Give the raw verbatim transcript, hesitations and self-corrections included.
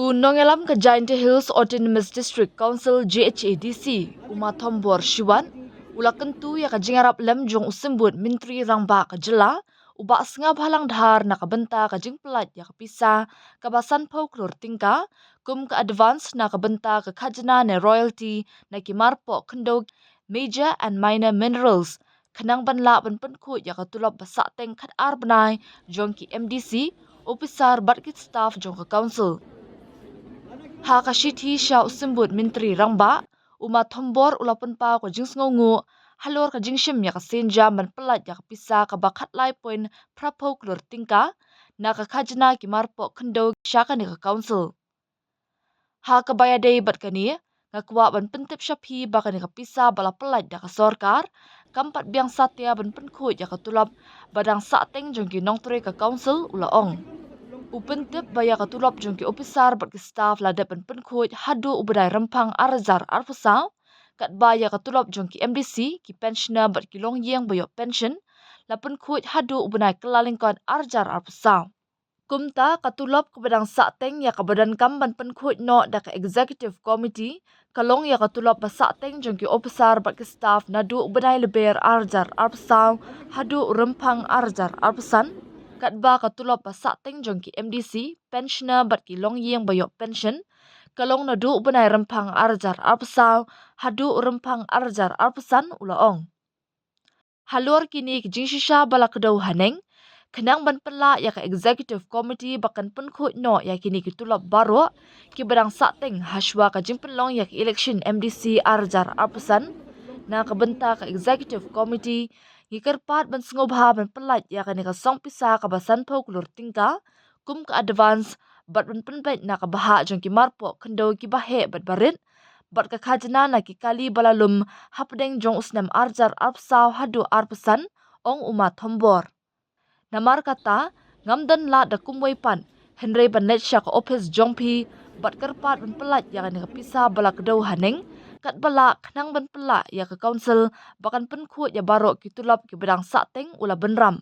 U nongïalam ka Jaintia Hills Autonomous District Council, J H A D C, u Ma Thombor Shiwat, u la kyntu ïa ka jingïarap lem jong u Symbud Myntri Rangbah ka jylla, u Bah Sniawbhalang Dhar, na ka bynta ka jingpynlait ïa ka pisa kaba sanphew klur tyngka kum ka advance na ka bynta ka khajna ne royalty na ki marpoh khyndew Major and Minor Minerals, khnang ban lah ban pynkhuid ïa ka tulop ba sahteng khatar bnai jong ki M D C, ophisar bad ki staff jong ka council. Ha ka shithi sha u Symbud Myntri Rangbah, u Ma Thombor u la pynpaw ka jingsngewnguh halor ka jingshim ïa ka sienjam ban pyllait ïa ka pisa kaba khatlai point phraphew klur tyngka na ka khajna ki marpoh khyndew sha kane ka council. Ha kaba ïadei bad kane, nga kwah ban pyntip sha phi ba kane ka pisa ba la pyllait da ka sorkar kam pat biang satia ban pynkhuid ïa ka tulop ba dang sahteng jong ki nongtrei ka council, u la ong. U pyntip ba ïa ka tulop jong ki ophisar bad ki staff la dep ban pynkhuid haduh u bnai Rymphang ar hajar arphew saw, katba ïa ka tulop jong ki M D C, ki pensioner bad ki longïing ba ïoh pension la pynkhuid haduh u bnai Kyllalyngkot ar hajar arphew saw. Kumta ka tulop kaba dang sahteng ïa kaba donkam ban pynkhuid noh da ka Executive Committee ka long ïa ka tulop ba sahteng jong ki ophisar bad ki staff naduh u bnai Lber ar hajar arphew saw haduh u Rymphang ar hajar arphew san, katba ka tulop ba sahteng jong ki M D C, pensioner bad ki longïing ba ïoh pension ka long naduh u bnai Rymphang ar hajar arphew saw haduh u Rymphang ar hajar arphew san, u la ong. Halor kine ki jingshisha ba la kdew haneng, khnang ban pynlah ïa ka Executive Committee ba kan pynkhuid noh ïa kine ki tulop baroh kiba dang sahteng hashwa ka jingpynlong ïa ka election M D C ar hajar arphew san, na ka bynta ka Executive Committee ngi kyrpad ban sngewbha ban pyllait ïa kane ka song pisa kaba sanphew klur tyngka kum ka advance bad ban pynbeit na ka bhah jong ki marpoh khyndew kiba heh bad barit bad ka khajna na ki kali ba la lum hapdeng jong u snem ar hajar arphew saw haduh arphew san, ong u Ma Thombor. Namar kata, ngam don lad da kumwei pat hynrei ban leit sha ka ophis jong phi bad kyrpad ban pyllait ïa kane ka pisa ba la kdew haneng katba lah khnang ban pynlah ïa ka council ba kan pynkhuid ïa baroh ki tulop kiba dang sahteng, u la bynrap.